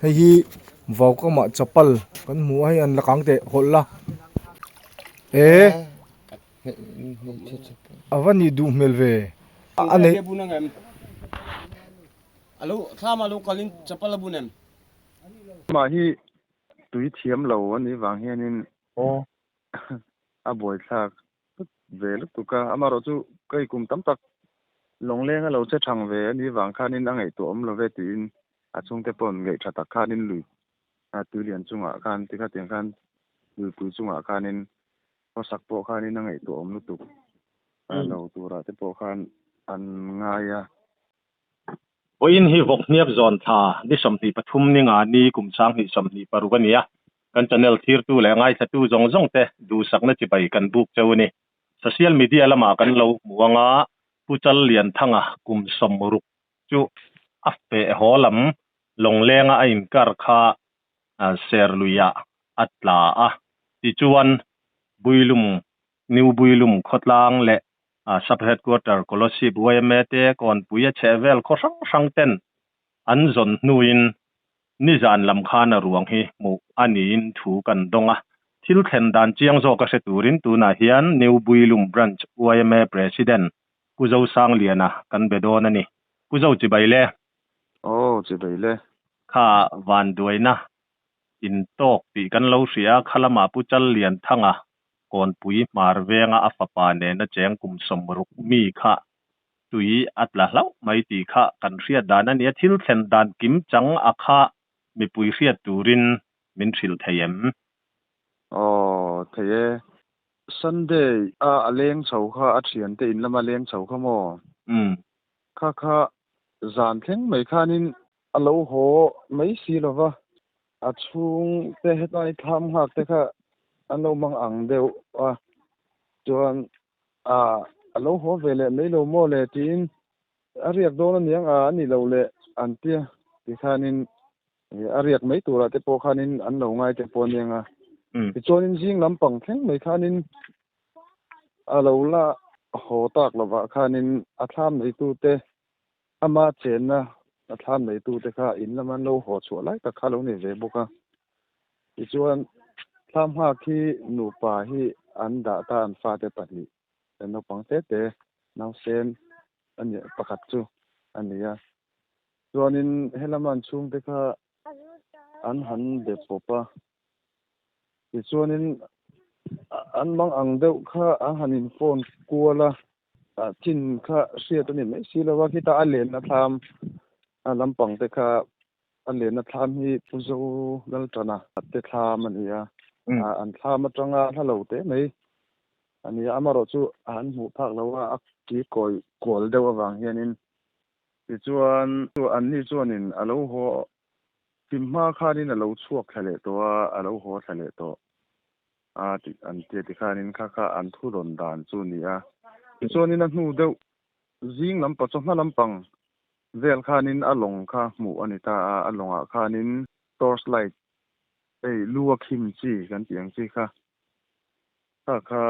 Hei hi vaukamah chapal kan hmu a hei an la kang teh hawlh la e a va nih duh hmel ve a nei Amah hi tui thiam lo a nih vang hianin a buaithlak ve lutuk a, amaherawhchu kei kum tam tak lawngleng a lo che thang ve a nih vang khanin a ngaihtuah awm lo ve tiin a chhungte paw'n ngaih tha tak khanin lui tuilian chungah khan ti khatiang khan luipui chungah khanin khawsak pawh khanin a ngaihtuah awm lutuk lo turah te pawh khan an ngai a. Vawiin hi Vawkhniak zawn thla ni 23 ni nga ni kum 2026 a ni a, kan channel thirtu leh ngaithlatu zawng zawng te duhsakna chibai kan buk cheu a ni. Social media lamah kan lo hmu anga Pu Chal Lianthanga kum 60 chu a feh haw lam lawnglenga a inkar kha Serluiah a tla a, tichuan Builum New Builum khawtlang leh Sub Headquarter Kolasib yma te kawnpui a chhehvel khaw hrang hrang ten an zawn hnuin nizan lam khan a ruang hi hmuh a niin thu kan dawng a. Thil thlen dan chiang zawk a hre turin tunah hian New Builum Branch yma President Pu Zosangliana kan be dawn a ni. Pu Zo chibai le. Aw chibai le. Kha vanduaina intawk tih kan lo hria a, khalamah Pu Challianthanga Kawnpui hmar venga a fapa nena cheng kum 60 mi kha tui a tla hlauh mai tih kha kan hriat dan a ni a, thil thlen dan kim chang a kha mipui hriat turin min hrilh thei em? Aw, thei e. Sunday a a leng chho kha a thiante in lama leng chho kha maw? Umm. Kha kha zan thleng mai khanin a lo haw mai si lova, a chhungte hetlai thlam nghak te kha an lo mang ang deuh a, chuan ah a lo haw ve leh mai lo maw le tiin a riak dawn a niang a, a ni lo le an tia tikhanin a riak mai turah te pawh khanin an lo ngai te pawh a niang a, tichuanin zing lampang thleng mai khanin a lo la haw tak lovah khanin a thlam neitute Ama chenna a thlam neitute kha in lama an lo haw chhuah lai tak kha lo ni ve bawk a. Tichuan, thlam nghak hi nupa hi an dah ta an fate pahnih, naupang te te, nausen a ni pakhat chu a ni a. Chuanin helama an chhungte kha an han be pawp a. Tichuanin an mang ang deuh kha an han in phone kual a. Chin kha hriat a ni mai si lo a, khita a lenna thlam a lampang te kha a lenna thlam hi Pu Zo Lalṭana te thlam a ni a, an thlam aṭanga hla lo teh mai a ni a, amaherawh chu an hmuh phak lo a, a ki kawi kual deuh avang hianin tichuan anni chuanin a lo haw hlim hma khanin a lo chhuak thla leh tawh a, a lo haw thla leh tawh. a tih an tia tikhanin kha kha an thu rawn dan chu a ni a. Tichuanin a hnu deuh zing lampa chawhma lampang vel khanin a lawng kha hmuh a ni ta a, a lawngah khanin torch light hei lu a khim chi kan tih ang chi kha kha kha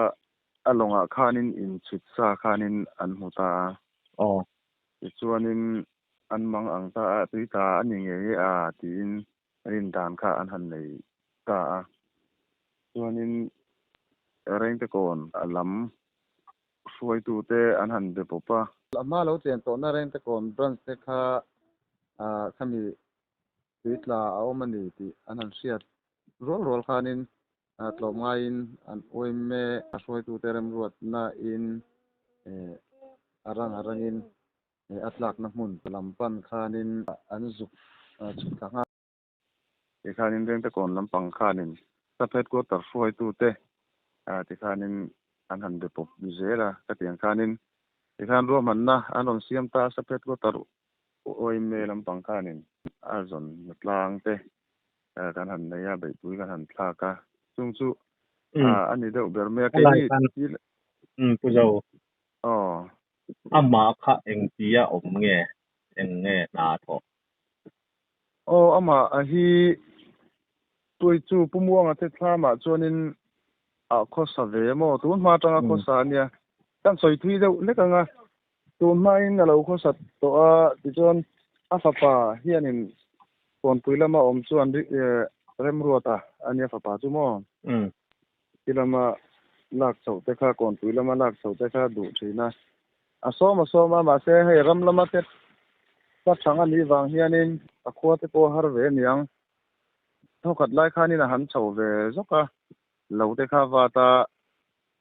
a lawngah khanin inchhit sa khanin an hmu ta a. Aw. Tichuanin an mang ang ta a, tui ta a ni ngei e a tiin rin dan kha an han nei ta a. Chuanin Rengte kawn a lam hruaitute an han be pawp a. A hma lo chen tawhna Rengte kawn branch te kha khami tui tla a awm a ni tih an han hriat rual rual khanin tlawmngaiin an uaime a hruaitute remruatna in a rang a rangin a tlakna hmun lam pan khanin an zuk chhuk thla nghal. Tikhanin Rengte kawn lampang khanin Sub Headquarter hruaitute tikhanin an han be pawp zel a, khatiang khanin tikhan ruahmanna an rawn siam ta a, Sub Headquarter OMA lampang khanin a zawn tlang te kan han nei a, beihpui kan han thlak a, chung chu a ni deuh ber mai a, keini thil. Pu Zo. Aw. Amah kha engtia awm nge? Eng nge hna a thawh? Aw, amah a hi tui chu Pu Muanga te thlamah chuanin a khawsa ve maw? Tun hma atanga khawsa a nia. Kan sawi thui deuh hlek ang a, tun hmain a lo khawsa tawh a, tichuan a fapa hianin Kawnpui lama awm chu an remruat a, ania fapa chu maw? Ti lama lak chhoh te kha, kawnpui lama lak chhoh te kha duh thin a. A sawm a sawm a, mahse hei ram lama te hla thang a nih vang hianin a khua te pawh a har ve aniang. Thawkhat lai khanin a han chho ve zawk a, lo te kha vat a,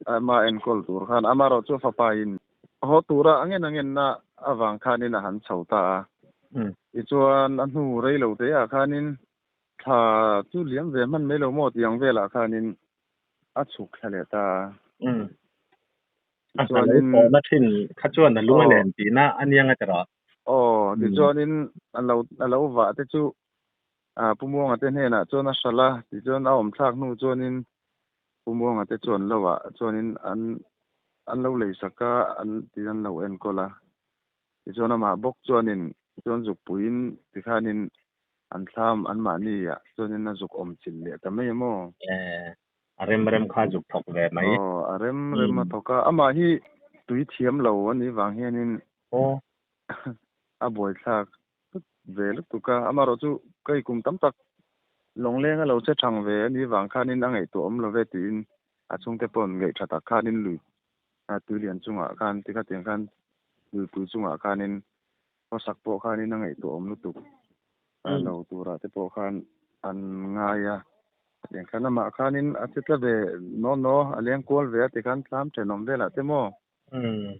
ama enkawl tur khan amaherawh chu fapa in haw tura a ngen a ngenna avang khanin a han chho ta a. Tichuan a hnu rei lo te ah khanin thla chu liam ve hman mai lo maw tih ang velah khanin a chhuk thla leh ta a. A hna lo tawhna thin kha chuan a lung a len tihna a nia nga tiraw? Aw, tichuanin a lo a lo vah te chu Pu Muanga te hnenah chuan a hralh a, tichuan a awm thlak hnu chuanin Pu Muanga te chuan lo ah chuanin an an lo lei sak a, an ti an lo enkawl a. Tichuan amah bawk chuanin chuan zukpuiin tikhanin an thlam anmahni ah chuanin a zuk awm chilh leh ta mai a maw? A rem rem kha zuk thawk ve mai. Aw, a rem rem a thawk a. Amah hi tui thiam lo a nih vang hianin a buaithlak ve lutuk a. Amaherawh chu kei kum tam tak lawngleng a lo che thang ve a nih vang khanin a ngaihtuah awm lo ve tiin a chhungte paw'n ngaih tha tak khanin lui tui lian chungah khan tikhatiang khan luipui chungah khanin khawsak pawh khanin a ngaihtuah awm lutuk lo turah te pawh khan an ngai a. Tiang khan amah khanin a che tla ve naw naw, a leng kual ve a tikhan thlam thenawm velah te maw? Umm.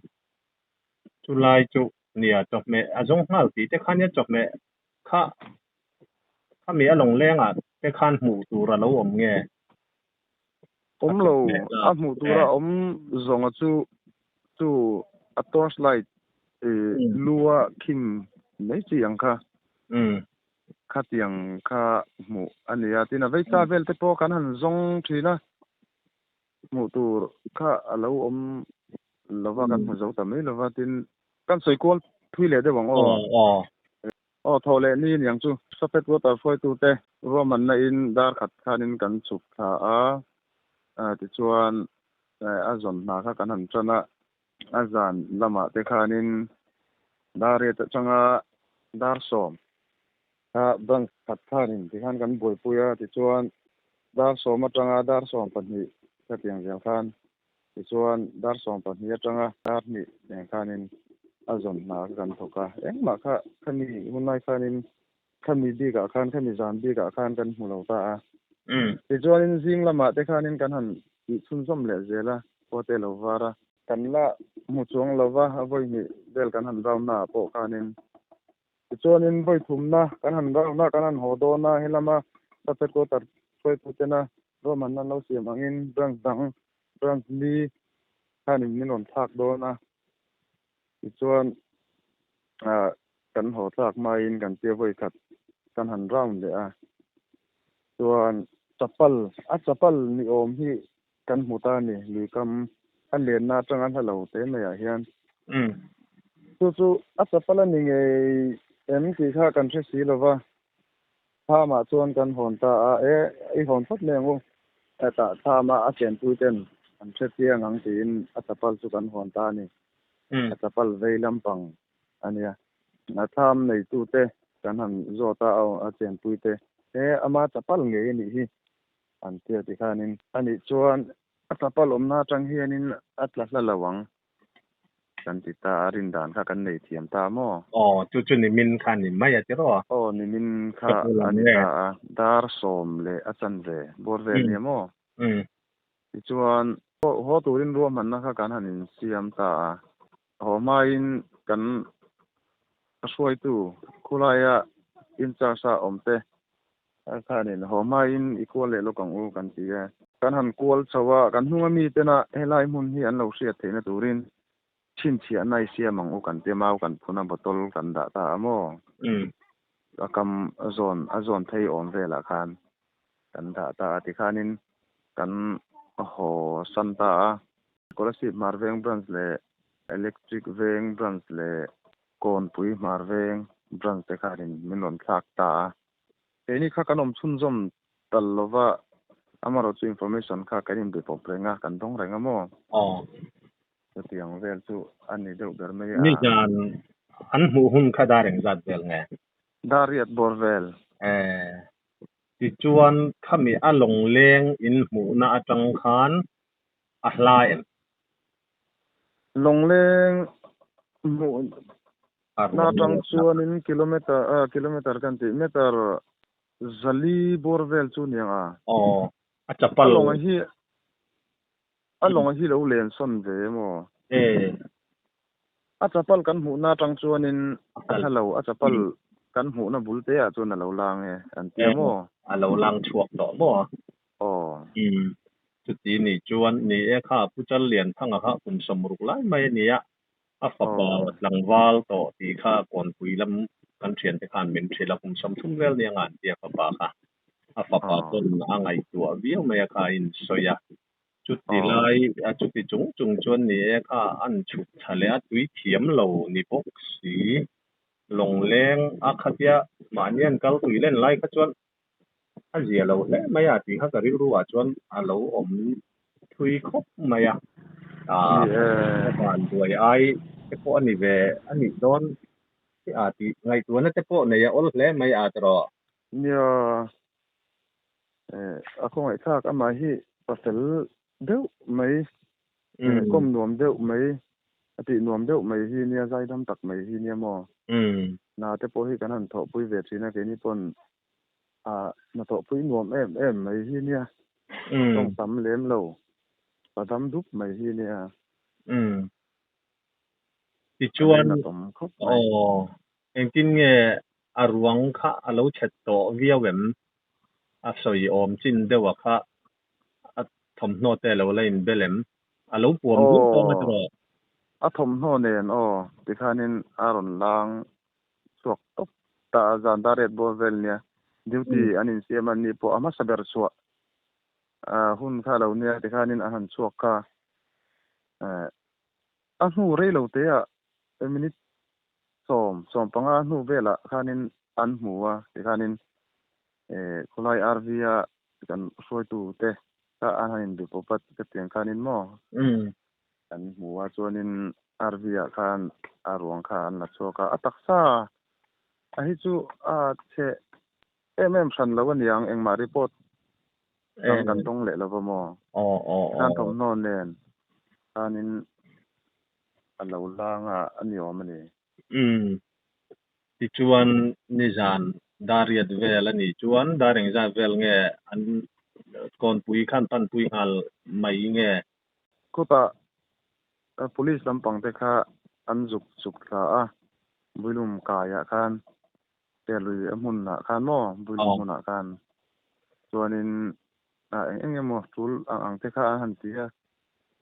Chulai chu nia chawhmeh a zawng nghal tih te khan nia chawhmeh kha khami a lawnglengah te khan hmuh tur a lo awm nge? Awm lo, a hmuh tura awm zawnga chu chu a torch light lua khin mai chi ang kha khatiang kha hmuh a ni a. Tin a veicha vel te pawh kan han zawng thin a. Hmuh tur kha a lo awm lova kan hmu zo ta mai lova tin kan sawi kual thui leh deuh ang aw. Aw thawh leh ni aniang chu. Safet water hruaitute ruahmanna in dar khat khanin kan chhuk thla a, tichuan a zawn hna kha kan han tan a, a zan lamah te khanin dar riat atanga dar sawm kha branch khat khanin tikhan kan buaipui a, tichuan dar sawm atanga dar 12 khatiang zel khan tichuan dar 12 atanga dar hnih nen khanin a zawn hna kha kan thawk a, engmah kha khami hunlai khanin khami bikah khan khami zan bikah khan kan hmu lo ta a, tichuanin zing lamah te khanin kan han tih chhunzawm leh zel a, khua te lo var a. Kan la hmu chuang lova a vawi hnih vel kan han round naah pawh khanin Tichuanin vawi thumna kan han rauhna kan han haw dawn a, helama Sub Headquarter hruaitutena ruahmanna an lo siam angin branch dang branch li khanin min rawn thlak dawn a. Tichuan kan haw thlak hmain kan tia vawi khat kan han round leh a. Chuan chapal, a chapal ni awm hi kan hmu ta a ni, luikam a lenna atanga hla lo te maiah hian. Chu chu a chapal a ni ngei em tih kha kan hre si lo va, thlamah chuan kan hawn ta a, e i hawn phawt mai ang u, hetah thlama a chenpui ten an hre chiang ang tiin a chapal chu kan hawn ta a ni. A chapal vei lampang a nia. A thlam neitute kan han zawt a, a chenpui te, e ama chapal ngei a nih hi. An tia ti khanin anih chuan a chapal awmna atang hianin a tla hla lo ang kan ti ta a, rindan kha kan nei thiam ta maw? Aw, chu chu nimin kha ni mai a ti rawh. Aw, nimin kha a ni ta a, dar sawm leh a chanve bawr vel nia maw? Tichuan haw turin ruahmanna kha kan han insiam ta a, haw hmain kan hruaitu khulaia in charge a awm te Khanin haw hmain i kual leh lawk ang u kan ti e. Kan han kual chho a, kan hnunga mi tena helai hmun hi an lo hriat theihna turin chhinchhiahna i siam ang u kan ti a, mau kan phun a, bottle kan dah ta a maw? A kam a zawn a zawn phei awm velah khan kan dah ta a, tikhanin kan haw san ta a. Kolasib Hmar Veng Branch leh Electric Veng Branch leh Kawnpui Hmar Veng Branch te khanin min rawn thlak ta a. Keini kha kan awm chhunzawm tal lova, amaherawh chu information kha kan inbe pawp reng a, kan dawng reng a maw? Aw. Chutiang vel chu a ni deuh ber mai a. Nizan an hmuh hun kha dar engzat vel nge? Dar riat bawr vel. Eh, tichuan khami a lawngleng in hmuhna atang khan a hla em? Lawngleng hmuhna atang chuanin kilometer ah kilometer kan tih meter zali bawr vel chu niang a. Aw, a chapal. A lawng hi a lawng hi lo len sawn ve emaw? Eh. A chapal kan hmuhna atang chuanin a hla lo, a chapal kan hmuhna bul te ah chuan a lo lang e an ti a maw? A lo lang chhuak tawh maw? Aw. Umm. Chuti nih chuan ni e kha Pu Challianthanga kha kum sawmruk lai mai a nia, a fapa tlangval tawh tih kha Kawnpui lam kan thiante khan min hrilh a, kum 30 vel nia nga an ti a fapa kha. A fapa pawn a ngaihtuah viau mai a kha a insawi a. Chuti lai, chuti chung chung chuan ni e kha an chhuk thla leh a, tui thiam lo ni bawk si. Lawngleng a khatia mahni an kal tui len lai kha chuan a zia lo hle mai a tih kha ka rilru ah chuan a lo awm thui khawp mai a. Ka van buai ai te pawh a ni ve a nih dawn hi a tih ngaihtuahna te pawh nei a awl hle mai a tiraw. Nia, a khawngaihthlak amah hi pasal deuh mai, kawm nuam deuh mai, a tih nuam deuh mai hi nia, zaidam tak mai hi nia maw. Hna te pawh hi kan han thawhpui ve thin a, keini pawn hnathawhpui nuam em em mai hi nia, tawng tam lem lo, padam dup mai hi nia. Tichuan, aw, engtin nge a ruang kha a lo chhet tawh viau em? A sawi awm chin deuh a kha a thawmhnaw te a lo la inbel em? A lo puam duh tawng a tiraw? A thawmhnaw nen aw, tikhanin a rawn lang chhuak tawp ta a, zan dar riat bawr vel nia duty an insiam a ni pawh a hmasa ber chhuah hun kha a lo nia tikhanin a han chhuak kha. A hnu rei lo te ah minute 10, 15 hnu velah khanin an hmu a, tikhanin khawlai RV a kan hruaitu te kha an han inbe pawp a ka tiang khanin maw kan hmu a, chuanin RV ah khan a ruang kha an la chhuak a, a taksa a hi chu a chhe em em hran lo aniang engmah report dang kan tawng leh lova maw? Tikhan thawmhnaw nen khanin a lo lang a, a ni awm a ni. Umm. Tichuan nizan dar riat vel a nih chuan dar engzat vel nge an kawnpui khan panpui nghal mai nge? Khawtah police lampang te kha an zuk chuk thla a, Builum kaiah khan Serlui a hmunah khan maw, Builum hmunah khan chuanin eng eng emaw tul ang ang te kha an han ti a.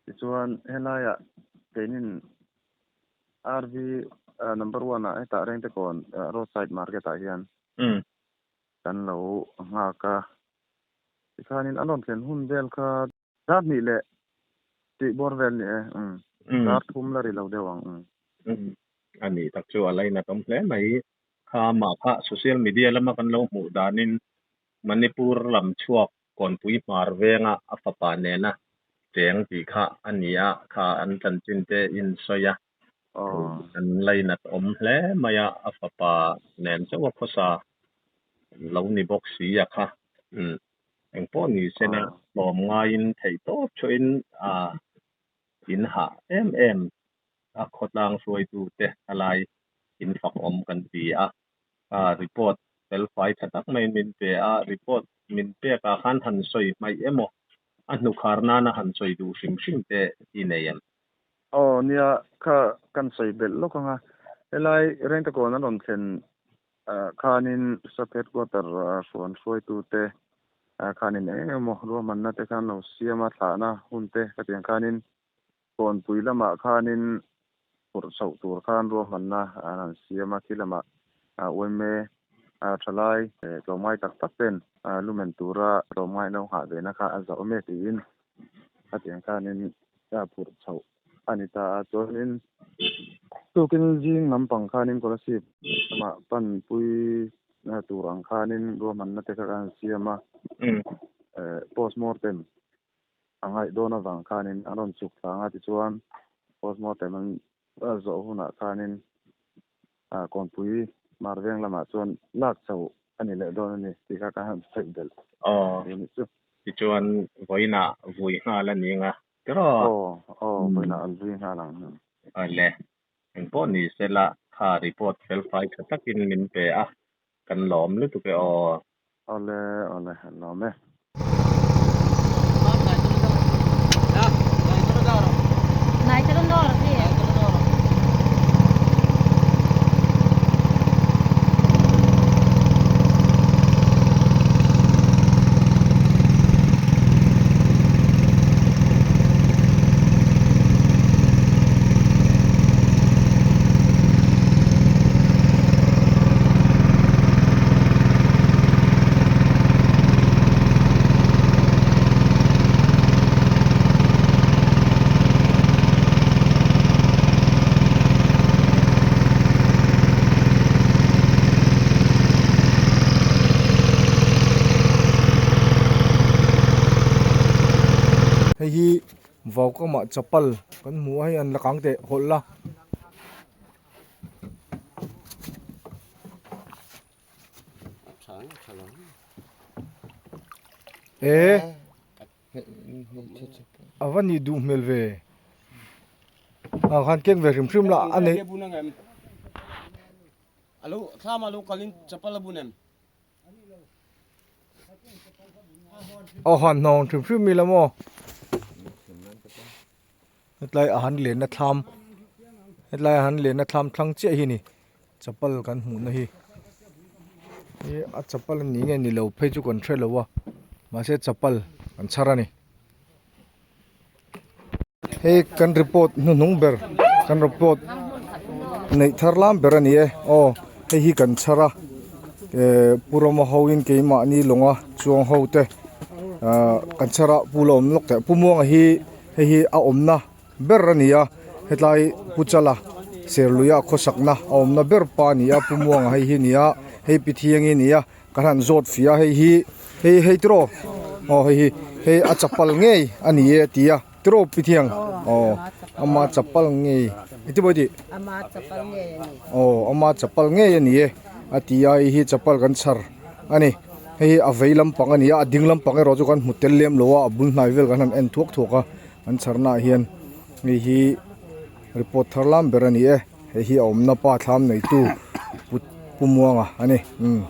Tichuan helaiah keinin RV number one ah hetah Rengtekawn roadside market ah hian kan lo nghak a. Tikhanin an rawn thlen hun vel kha dar hnih leh tih bawr vel ni e, dar thum la ri lo deuh ang. A nih tak chu a lainat awm hle mai. Kha mah kha social media lama kan lo hmuh danin Manipur lam chhuak Kawnpui hmar venga a fapa nena cheng tih kha a ni a, kha an chanchin te in sawi a, an lainat awm hle mai a, a fapa nen chauh a khawsa lo ni bawk si a kha. Engpawh ni sela tlawm ngaiin theih tawp chhuahin a in hah em em a khawtlang hruaitute a lai in fak awm kan ti a, report felfai tha tak maiin min pe a, report min pek ah khan han sawi hmaih emaw a hnukhar nana han sawi duh hrim hrim te i nei em? Aw nia, kha kan sawi belh lawk ang a, helai Rengtekawn an rawn thlen khanin sub headquarter hruan hruaitute khanin eng eng emaw ruahmanna te khan lo siam a, thlahna hun te khatiang khanin Kawnpui lamah khanin phurh chhoh tur khan ruahmanna an han siam a, khi lamah UMA thalai tlawmngai tak tak ten lumen tura tlawmngai lo nghah vena kha a zauh mek tiin khatiang khanin phurh chhoh a ni ta a. Chuanin tukin zing lampang khanin Kolasib lamah panpui tur ang khanin ruahmanna te kha an siam a, postmortem a ngaih dawn avang khanin an rawn chhuk thla ang a, tichuan postmortem an zawh hunah khanin Kawnpui Marveng lamah chuan lak chho a ni leh dawn a ni tih kha ka han sawi belh Aw. a nih chu. Tichuan vawiinah vui nghal a ni ang a, tiraw? Aw, aw, vawiinah an vui nghal ang. Awle, engpawh ni sela kha report felfai tha takin min pe a, kan lawm lutuk e aw. Awle, awle, an lawm e. Hei hi vaukamah chapal kan hmu a hei an la kang teh hawlh la. E a va nih duh hmel ve ah khan keng ve hrim hrim la a nei aw han hnawng hrim hrim ila maw hetlai a han lenna thlam hetlai a han lenna thlam thlang chiah hi ni chapal kan hmuh na hi he a chapal a ni nge ni lo phei chu kan hre lo a mahse chapal an chhar a ni hei kan report hnuhnung ber kan report neih thar lam ber a ni e aw hei hi kan chhar a eh pu rama ho in keimahni lawnga chuang ho te ah kan chhar a pu la awm lawk teh pu muanga hi hei hi a awmna ber a ni a hetlai pu chala serluia khawsakna a awmna ber pa a ni a pu muanga hei hi a ni a hei pi thiangi a ni a kan han zawt fia hei hi hei hei tiraw aw hei hi hei a chapal ngei a ni e a ti a tiraw pi thiang aw ama chapal ngei iti pawh i tih aw ama chapal ngei a ni e a ti a hei hi chapal kan chhar a ni hei hi a vei lampang a ni a a ding lampang erawh chu kan hmu tel lem lo a a bul hnai vel kan han en thuak thuak a. An chharnaah hian hei hi report thar lam ber a ni e hei hi a awmna pa thlam neitu pu Muanga a ni umm.